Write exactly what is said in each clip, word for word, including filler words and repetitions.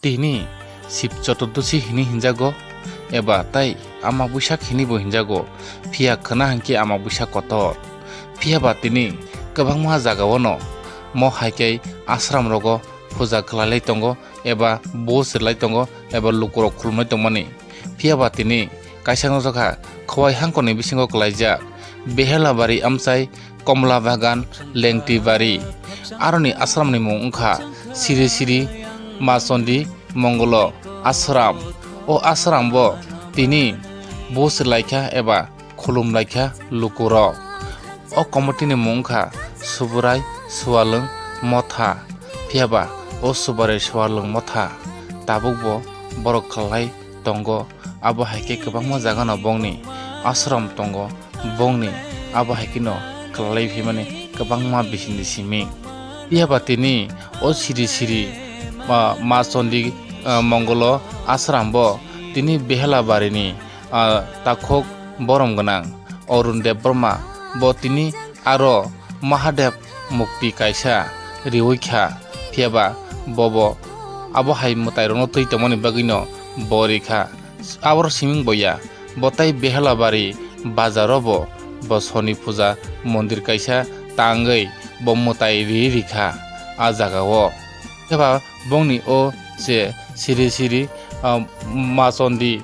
Tini Shib Choturdoshi hini hinjago, eba tai Ama Buisak hinibo hinjago, phiya khwna hinkhe Ama Buisak kotor. Phiyaba tini kwbangma jagao no mo hai khe ashram rogo puja khlailai tongo, eba bus rwlai tongo, eba lukurok khulumlai tongmani. Phiyaba tini kaisa nukjakha Khowai hangkoni bisingo kwlaijak Behelabari amchai Komla Bagan Lengtibari. Aroni ashramni mung wngkha Siri Siri Machondi Mongolo Ashram. O ashram bo tini bus rwlaikha eba khulumlaikha lukurok. O committee ni mung wngkha Subrai Sualwng Motha. Phiyaba o Subrai Sualwng Motha tabukbo borok khlai tongo. Abo hai khe kwbangma jagano bongni ashram tongo, bongni abo hai kheno khlai phaimani kwbangma bisingni simi. Phiyaba tini o Siri Siri, ah, Ma Chondi, ah, Mongolo ashram bo tini Behela barini ah, takhuk borom gwnang Arun Debbarma bo tini aro Mahadev mukti kaisa riwi kha, phiyaba bobo abo hai mwtairokno twi tongmani bagwino bo ri kha. Aboro siming bo ya, bo tai Behelabari bazaro bo, bo Soni puja mondir kaisa tangwi bo mwtai ri ri kha a jagao. Phiyaba bongni o je Siri Siri, ah, Machondi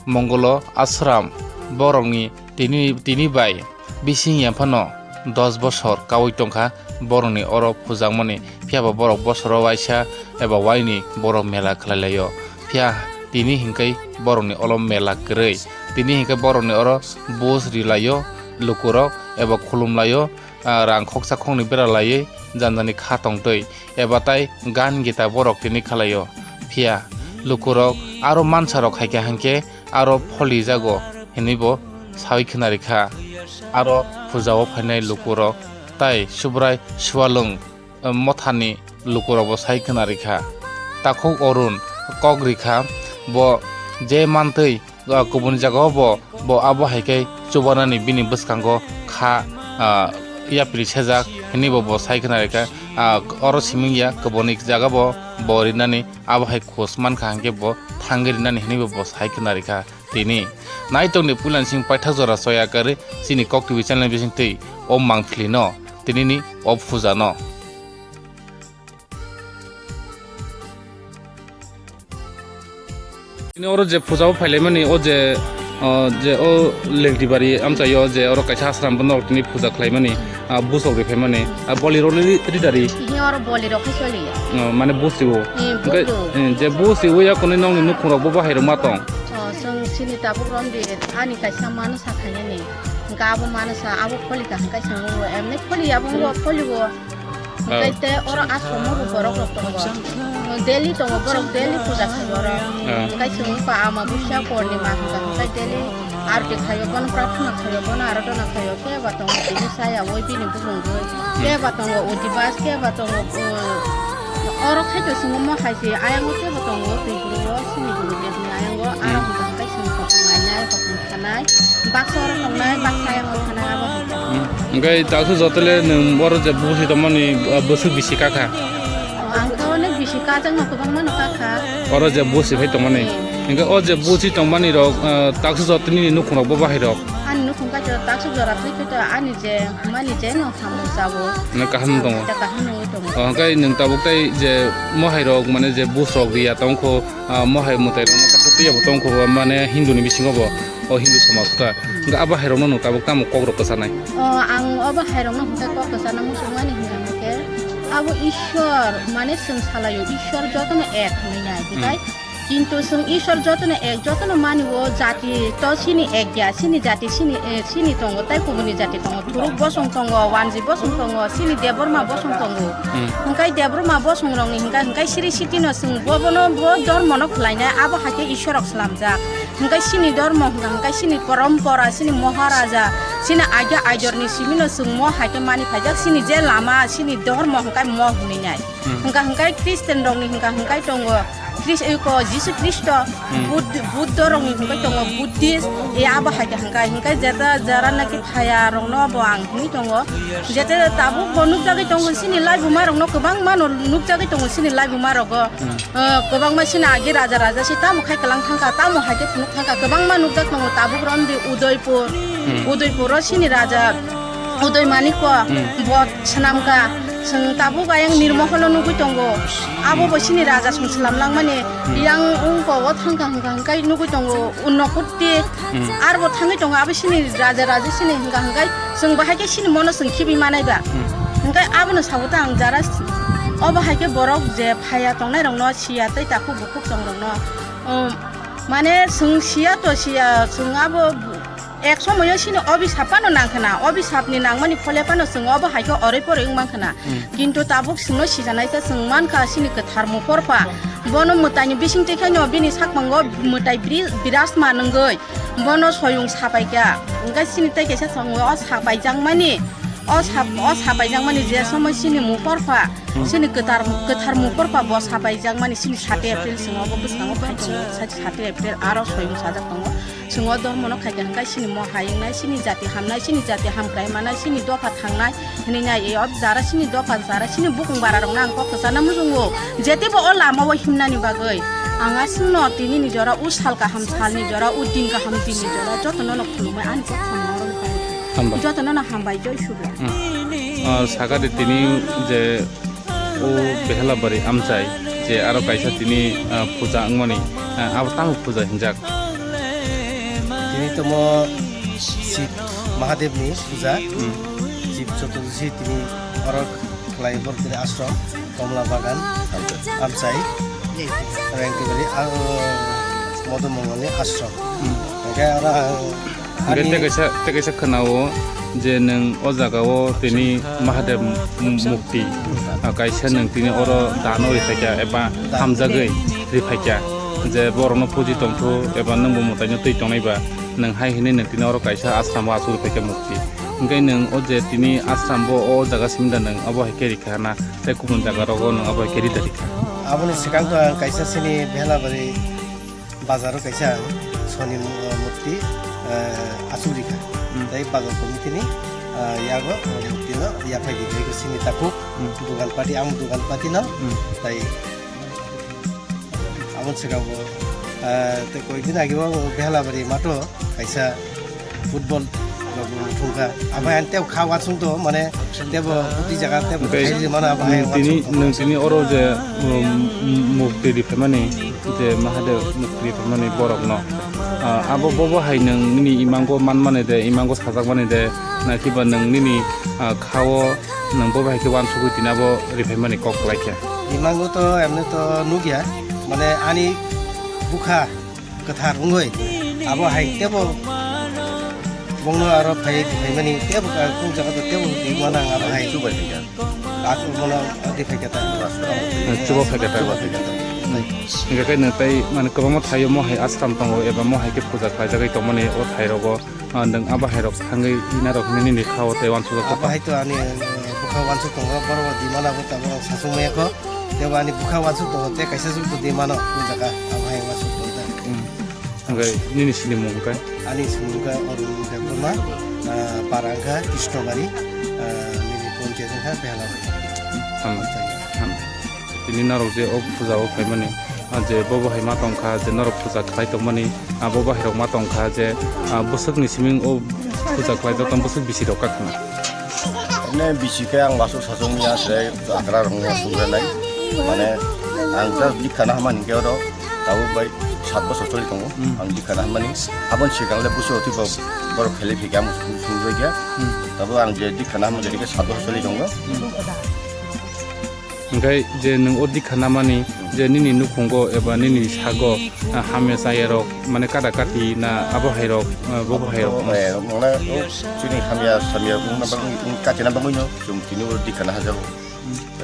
Mongolo Ashram, borokni tini, tini bai bising ya phano dos bosor kaui tongkha borokni oro pujakmani, phiyaba borok bosoro waisa eba waini borok mela khlai laio. Phiya tini hinkai borokni olo mela kwrwi, tini hinkai borokni oro bus ri laio, lukurok eba khulum laio, ah, rang khoksa khoknwi bera laiwi jani jani kha tongtwi. Eba tai gan gita borok tini khlaio. Phiya lukurok aro mansarok hai khe hinkhe aro pholijago hinwi bo saui khna rikha. Aro pujao phainai lukurok tai Subrai Sualwng, eh, Mothani lukurokbo sai khna rikha. Takhuk Arun kok rikha, bo je mantwi ah, kubuni jagao bo, bo abo hai khe chubanani bini bwskango kha, ah, yapri sejak hinwi bo, bo sai khna rikha. Ah, oro siming ya, kubuni jaga bo, bo rinani abo hai khus mankha hinkhe bo thangwi rinani hinwi bo, bo sai khna rikha. Tini naitongni puilansing paithak jora choya kwrwi chini Kok T V channel bisingtwi o mangpili no tinini o puja no. Ini oro je puja o phailaimani, o je, o je o Lengtibari amchaio je oro kaisa ashram bono tini puja khlaimani, ah, busok ri phaimani, ah, boli rok ni ri-, ridari. Ini oro boli rok khe choli ya. Oh, mane busi o. Hmm, hingke, busi. Hmm, je busi o ya koni nongni nukhung rok bo bahai rok ma tong. Oh, chwng chini tabuk romdi ani kaisa mano sa khainani. Hingke abo mano sa abo kholi ka hingke chwng o emne kholi ya bo kholi o. Hingke te oro ashram o bo borok rok tongo. Daily tongo borok, daily puja khai oro. Ah. Hingke chwng wngkha Ama Busia Purnima hingka hingke daily arti khaio, bono prarthana khaio, bono aradhana khaio, kebo tongo tini saya oi bini bumungwi. Hmm. Kebo tongo Odibas, kebo tongo, uh, oro khaito chwng omo hai se ayango kebo tongo twi bwrwi o sini bwrwi ni ayango aro hingka hingke chwng kok nainai kok. Thanai, baksa oro tongnai, baksa ayang oro thanai, abo hai. Hmm. Hingke taksu jotole nwng oro je busi tongmani, ah, bwswk bisi kakha? Ang khe onek bisi kajak no kwbangma no kakha. Oro je busi phai tongmani. Hmm. Hingke o je busi tongmani rok, ah, taksu jotoni nukhung rok bo bahai rok? Ani nukhung kaitor taksu jora twi khe to ani je mani je no hamung jabo. Nwng kaham tongo. Kaham nungwi tongo. Oh, hingke nwng tabuk tai je mohai rok mane je bus rok riya tongkho. Ah, mohai mwtai rokno kasa twiya bo tongkho, mane Hindu ni bisingo bo, o Hindu samaj kha. Hwnkhe abo hai rokno nwng tabuk tamo kok rok kwchanai? O, ang obo hai rokno hwnkhe kok kwchana muchungmani hwnkhe abo Ishwar, mane chwng salaio Ishwar jotono ek hwnwi nai, hmm, bekhai. Kintu chwng Ishwar jotono ek, jotono mani o jati to chini ek ya, chini jati chini, eh, chini tongo, tai kubuni jati tongo, thuruk bosong tongo, wanji bosong tongo, chini Debbarma bosong tongo. Hmm. Hwnkhe Debbarma bosong rokni hwnkhe, hwnkhe siri sitino chwng bo bono bo dhormono khlainai, abo hai khe Ishwarrok slamjak. Hwnkhe chini dhormo hwnkha hwnkhe chini porompora, chini Maharaja, chini aigya aidorni simino chwng mo hai khe mani phaijak, chini je lama, chini dhormo hwnkhe mo hwnwi nai. Hmm. Hwnkha hwnkhe Christian rokni hwnkha hwnkhe tongo, Kris-, eko Jisu Kristo, Hmm. Bud-, Buddho rokni hwnkhai tongo, Buddhist, e abo hai khe hwnkhai, hwnkhai jeta jara naki phaya rokno bo ang hwnwi tongo. Jeta tabuk bo nukjagwi tongo, sini laibuma rokno kwbangma no nukjagwi tongo, sini laibuma rogo. Hmm. Ah, kwbangma sini agi raja raja si tamo khai kwlang thangkha, tamo hai khe phunuk thangkha, kwbangma nukjak tongo, tabuk romdi Udaipur, Hmm. Udaipur o sini raja Udai Manik ko Hmm. bo swnamkha, chwng tabuk ayang Nirmoholo nugwi tongo, abo bo sini raja chwng swnam langmani Hmm. yang ungko o thangkha hwnka hwnkai nugwi tongo, Unnokutti Hmm. arbo thangwi tongo, abo sini raja raja sini hwnka hwnkai chwng bahai khe sini mono chwng khibi manai ba. Hmm. Hwnkhai abono sago ta ang jara s-, obo hai khe borok je phaiya tongnai rokno siya tei takhuk bukhuk chongrokno, um, mane chwng siya to siya, chwng abo ek somoyo sini obisap phano nang khna, obisapni nangmani phole phano chwng obo hai khe oroi poroi wng man khna. Hmm. Kintu tabuk chwngno sijanai khe chwng man kha sini kwthar muphor pha. Bono mwtaini bising twi khaino bini sakmango mwtai bri-, birasma nungwi bono soyung sapai kha. Hwnkhe sini tei kaisa chwng o sapai jakmani, o sap-, o sapai jakmani je somoi sini muphor pha, Hmm. sini kwthar, kwthar muphor pha bo sapai jakmani sini sati April chwng obo bwskango phai tongo, sati April aro soyung sajak tongo. Chwng o dhormono khai khe hwnkhai sini mohai wngnai, sini jati hamnai, sini jati hamkrai manai, sini dopha thangnai hwnwi nai. E o jara sini dopha, jara sini bukung bara rokno ang kok kwchana muchungo. Jetibo o lama o himnani bagwi ang aswkno tini ni jora o sal kaham salni jora, o din kaham dinni jora jotono no khulumwi ani kok samung oro Hamba. Jotono no hambai, joi sugra. Hmm. Ah, sakadi tini je o Behelabari amchai je aro kaisa tini, ah, puja wngmani, ah, abo tamo puja hinjak? Tini tomo Shiv Mahadevni puja. Hmm. Shiv Chaturdashi tini oro khlai borok tini ashram, Komla Bagan, amchai, Rengtibari, ah, Modo Mongolni ashram. Hmm. Hwnkhe oro ang Hwnkhe ani tei kaisa, tei kaisa khwnao je nwng o jagao tini Mahadev m-, mukti, ah, kaisa nwng tini oro dano riphaikha eba hamjagwi riphaikha je borokno puji tongthu eba nwngbo mwtaino twi tongnaiba nwng hai hinwi nwng tini oro kaisa ashramo achuk riphaikha mukti. Hwnkhe nwng o je tini ashramo o jaga simi da nwng obo hai khe rikha na tei kubun jaga rogo nwng obo hai khe rida rikha? Aboni swkang to ang kaisa sini Behelabari bazaro kaisa soni mu-, murti, eh, asuk rikha. Hmm. Tei bazar committee ni, eh, yago, eh, murti no yaphai di eko sini takhuk. Hmm. Dugan pati, ang dugan pati no. Hmm. Tai abon sega bo, eh, tei koi din agi bo Behelabari mato kaisa football rok bo thungkha. Abo hai tei kha wansung to, mane tei bo bwtwi jaga tei bo Oke. Khairi mano abo hai Nwng tini, wansung to. Nwng tini oro je, um, mukti riphaimani, je Mahadev mukti riphaimani borokno, ah, abo bobo hai nwng nini imango manmani de, imango sajakmani de, na kiba nwng nini, ah, khao nwng bobo hai khe wansugwi tini abo riphaimani kok kwlaikha? Imango to emni to nukya, mane ani bukha kwthar wngwi abo hai tebo bongno aro phai phaimani tebo kung jaga to tebo di mana ang abo hai. Chubai phaikha. Aku mono di phaikha ta. Chuba phaikha ta. Chuba phaikha ta. Hingke kai nang tai mane kwbangma thaio mo hai ashram tongo eba mo hai khe puja khlaijagwi tongmani o thai rogo, ah, nwng abo hai rok thangwi ina rok nini ni khao tei wansuk Abo hai to ani, eh, bukha wansuk tongo borok di mana bo tabo sasung maya kho. Tebo ani bukha wansuk tongo, tei kaisa suk to di mano, o jaga, abo hai wansuk tongo ta. Hmm. Hwnkhe nini sinimung hwnkhe? Ani sinimung hwnkhe Arun Debbarma, ah, para hwnkhe Krishnobari, ah, nini ponchayat hwnkhe Behalabari. Ham-, ham. Tini norok je o puja o phaimani, ah, je bobo hai ma tongkha, je norok puja khlai tongmani, ah, bobo hai rok ma tongkha, je, ah, bwswkni siming o puja khlaijak tong, bwswk bisi rok kha khna. Ene bisi khe ang wasuk sasuk mia se agra rong wasuk le nai. Mane ang just dikha na hamani khe oro tabuk bai sat bosor choli tongo. Hmm. Ang dikha na hamani abon sikang le buso tipo borok khele phikya mo sung jagya. Hmm. Tabuk ang je dikha na hamani khe sat bosor choli tongo. Hmm. Hingke je nwng o dikha namani je nini nukhungo eba nini sago, ah, hamya chaya rok mane kada kati na abo hai rok, ah, bobo hai rok? Eh, mane o chini hamya samya wngna bagwi, wng-, katina bagwino chwng tini o dikha na hajago.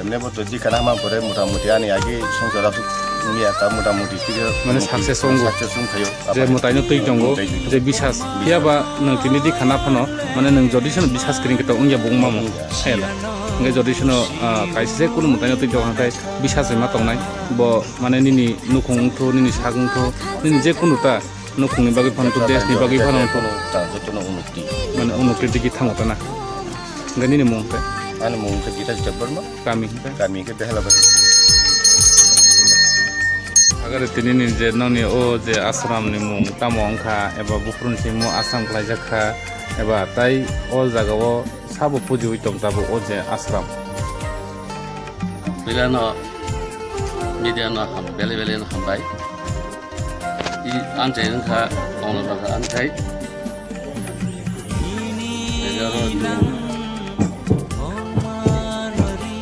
Emne bo to dikha na hama pore mota moti ani agi songsar asuk wngya ta mota moti tini Mane success wngo. Success wngkhayo. Je mwtaino twi tongo, Mwtai twi tongo. Je bisas. Bisas. Phiya ba nwng tini dikha na phano, mane nwng jodi se bisas kwrwng khe to wngya bo wngma mo. Wngya. Hela. Hwnkhe jodi sino, ah, kaisa je kunu mwtaino twi tong kha khe bisa se ma tongnai. Bo mane nini nukhung wngthu, nini sak wngthu, nini je kunu ta nukhungni bagwi phano wngthu, desni bagwi phano wngthu. Jotono, ta, jotono unukti. Mane unukti digi thango ta na. Hwnkhe nini mung khe? Ani mung khe Gita Debbarma. Kami hwnkhe? Kami khe Behalabari. Agare tini ni je nokni o je ashram ni mung tamo wngkha eba buphuru ni simi ashram khlaijak kha eba tai o jaga o sabo pujiwi tong tabuk o je ashram. Belai no media no ham, belai belai no hambai. I anchai wngkha, kongla bangkha anchai. Ejaro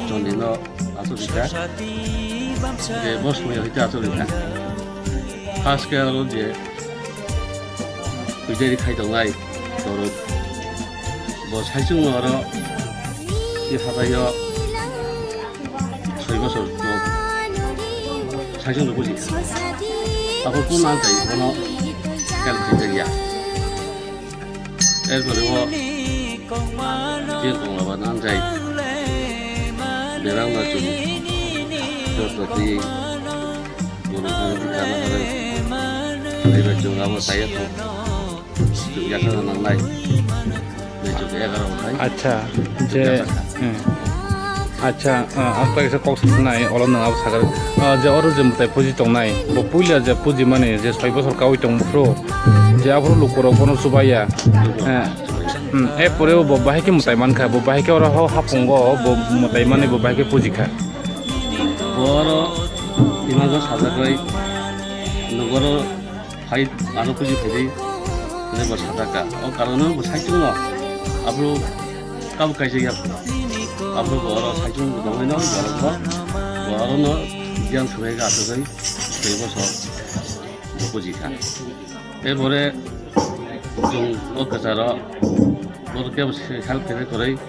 chondino achukha. Je bosmoi hoite achukha. First ke aro je pujari khai tongnai, torok. Bo saichung aro i hataio soi bosor to saichung rok buji. Abo kun ang tai bono help khai ya. Erpore o je kongla ba nang jai. Berang na chum. Joto ti bono bono di kana hare. Ai ba chunga bo saya to. Chuk ya kana nang nai. Ni chuk ya kana nang nai. Acha, je, hmm. Acha, ah, ang kaisa kok sa nai, olo nang abo sakar. Ah, je oro je mwtai puji tong nai. Bo puila je puji mani, je soi bosor kawi tong bufru. Je abo lukurok bono chubaya. Eh, hmm, e pore bo bahai khe mwtai mankha, bo bahai khe oro ho hapungo, bo mwtai mani bo bahai khe puji kha. Bo oro imago sajagwi nogoro phai aro puji phai di, hwnwi bo sajak kha. O karon no bo saichung no abro kabo kaisa ya. Abro bo oro saichung bo tongwi no borok bo, bo oro no giyan swmai ga asugwi tei bosor. Buji kha. Erpore chwng o kwcharo borok kebo se help khe kwrwi,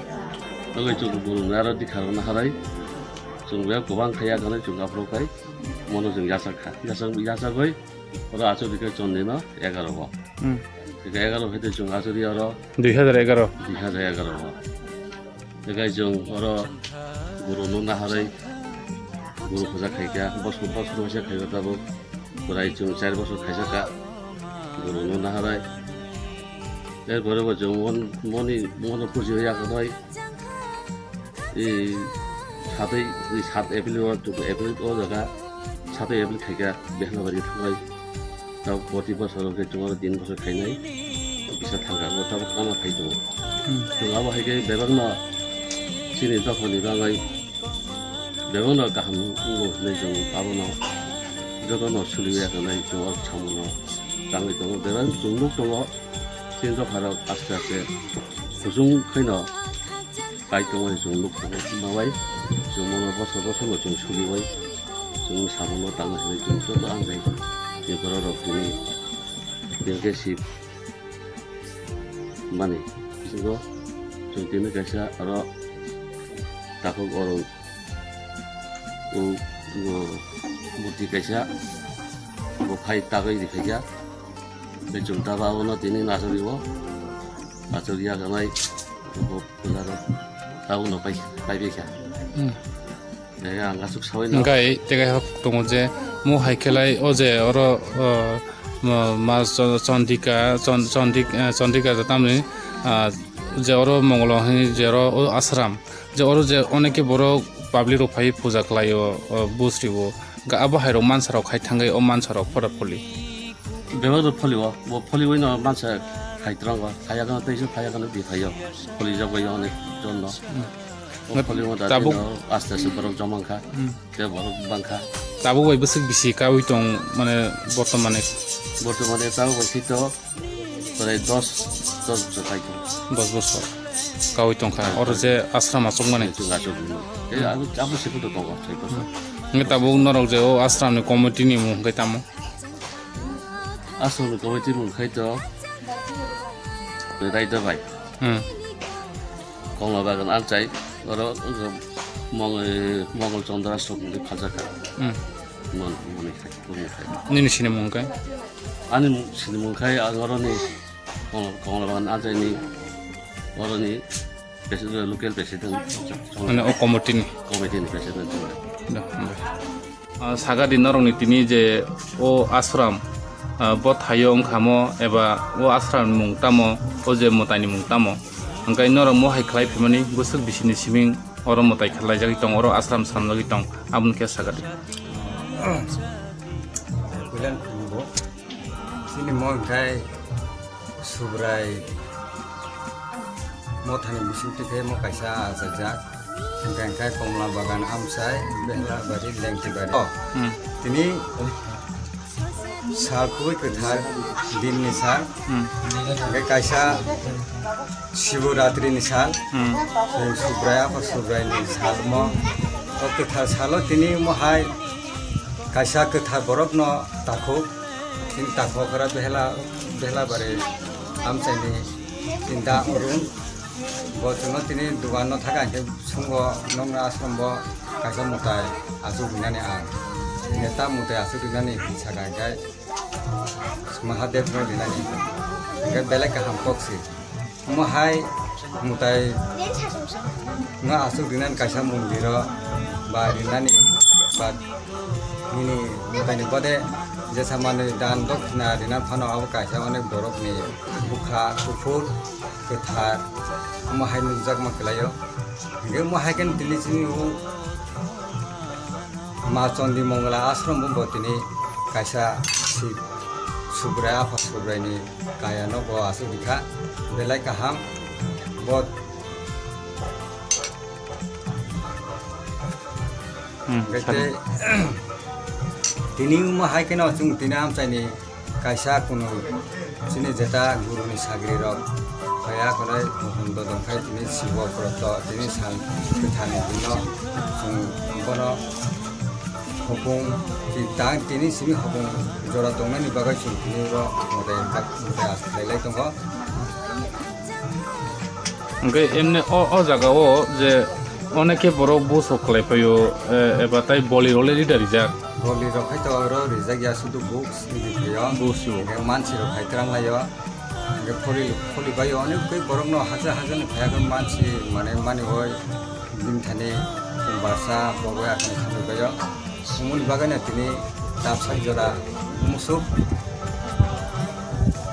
tongwi chwng borokno aro dikha rwna harai. Chwng biyang kwbang khai ya, gwnwi chwng aphuru khai mono chwng yachak kha. Yachak, yachagwi oro achuk dikhe chondino egaro o. Hmm. Dikhe egaro hai de chwng achuk oro. Dui hajar egaro. Dui hajar egaro o. Tei chwng oro guru no naharwi guru puja khaikha, bosor bosor waisa khaio tabuk. Bwrai chwng char bosor khaijak kha guru no naharwi. Erpore bo chwng mon-, moni mono puji ya khnai. E satwi, e sat April o, April o jaga satwi April khaikha Behlabari thangnai. Tabuk proti bosor hwnkhe chwng oro tin bosor khainai kisa thangkha, bo tabuk tamo khai tongo. Hmm. Chwng abo hai khe bebakno chini dophani bagwi bebakno kaham wngo hwnwi chwng abono jotono suliya hwnwi chwng oro samungo tangwi tongo. Bebak chwng nuk tongo chini dopharok aste aste kuchung khaino. Kaitor bai chwng nuk tongo, hwnba bai chwng bono bosor bosor no chwng sulibai chwng samungo tangna hinwi chwng joto ang jai ni borok rok tini tini khe si mani bisingo chwng tini kaisa aro takhuk oro o murti kaisa bo phai tagwi rikhaikha tei chwng ta ba abono tini nachario nacharia khanai. Bo pujaro tabukno pai, paibaikha. Hmm. Tei ang aswk saui no. Hwnkhe tei kaisa tongo je, mo hai khe lai o je oro, o, ma, ma, Cho-, Chondika, Chon-, Chondik-, eh, Chondika je tamni, ah, je oro Mongolo hwnwi je oro o ashram, je oro je oneke borok public rok phai puja khlaio, o, bujrio. Hwnkhe abo hai rok mansa rok khai thangwi o mansa rok phoda pholi. Bebak rok pholi o, bo pholi bai no mansa khai trongo, phaya gana tei se phaya gana di phaio, pholi jak bai onek jon no. Hmm. O pholi o da tabuk no aste aste borok joma wngkha, hmm, tei borok bangkha. Tabuk bai bwswk bisi kaui tong mane bortomane? Bortomane tabuk bai sito prai dos, dos bosor kai tong. Dos bosor kaui tongkha, oro je ashram achukmani. Chwng achukmani. Tei abo, abo sikuto tongo, soi bosor. Hwnkhe tabuk norok je o ashram ni committee ni mung hwnkhe tamo? Aswkni committee mung khai to Raida bai. Hmm. Kongla Bagan Anchai, oro, oro Mong-, eh, Mongol Chandra Sok ni phalsa kha. Hmm. Mon, moni khai, moni khai. Nini sini mung khai? Ani mung, sini mung khai, ang oro ni Kongla, Kongla Bagan Anchai ni, oro ni President, local president. Mane o committee ni. Committee ni president. Da, da. Ah, sagadi norokni tini je o ashram, ah, bo thaio wngkhamo eba o ashram ni mung tamo, o je mwtai ni mung tamo, hwnkhe norok mo hai khlai phaimani bwswk bisini siming oro mwtai khlaijagwi tong, oro ashram swnamjagwi tong, aboni khe sagadi. Puilan khumbo. Chini mo hwnkhe Subrai mothani bisingtwi khe mo kaisa achaijak. Hwnkhe hwnkhe Komla Bagan Amchai, Behlabari, Lengtibari. Oh, hmm. Tini sal kubui kwthar, dinni sal. Hmm. Hwnkhe kaisa Shivaratri ni sal, hmm, Subrai, Apha Subrai ni sal mo. O kwthar salo tini mo hai kaisa kwthar borok no takhuk, tini takhuk ora behla, behla bare amchai ni chinta urung. Bo chwngno tini dugan no thaka hwnkhe sungo nokno ashram bo kaisa mwtai achuk rinani ang. Neta mwtai achuk rinani hinwi saka hwnkhe Mahadev no rinani. Hwnkhe belai kaham kok se. Omo hai mwtai no aswk rinani kaisa mondir o ba rinani ba nini mwtai ni bode jesa manwi dan dokhina rina phano abo kaisa onek borok ni bwkha kuphur kwthar omo hai nukjakma kwlaio. Hwnkhe omo hai khe tini chini o Ma Chondi Mongla ashram bo tini kaisa si Subrai, Apha Subrai ni kaya no bo aswk rikha, belai kaham. Bo Hmm, hwnkhe sir. Tei tini omo hai kheno chwng tini amchaini kaisa kunu chini jeta guruni sagrirok phaiya khwnai hukundo dongkhai tini sibo kroto tini sal kwthani dino chwng bono hukung tang tini simi hukung jora tongnani bagwi chwng tini ro motai motai as khlailai tongo. Hwnkhe emne o, o jaga o je onek khe borok buso khlai phaio, eh, eba tai boli rok le rida rijak. Boli rok hai to oro rijak ya, sudu books ni phaio. Busu. Hwnkhe mansi rok hai twrang laio. Hwnkhe pholi, pholi bai onek khe borok no hajar hajar ni phaiya khe mansi mane mani oi bini thani barsa bobo ya thani thangwi baio. Umoni bagwino tini tapsa jora musuk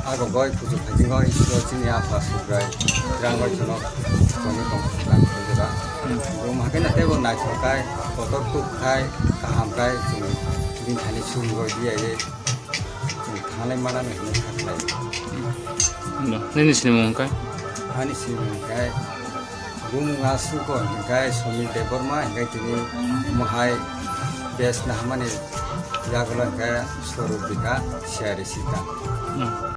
agogoi kuchuk phaijingo Iswar chini Apha Subrai twrangoi jono toni kong jora. Bum hakhe na tebo naithok khai, kotor tuk khai, kaham khai, chini bini thani suri goi diya ye, chini thanglai manani hwnwi kha khlai. Nini sinimung hwnkhe? Ani sinimung hwnkhe Bumung aswk o hwnkhe Somil Debbarma hwnkhe tini mohai best nahamani yagulo hwnkhe Swarup Bika Siyari Sita. Hmm.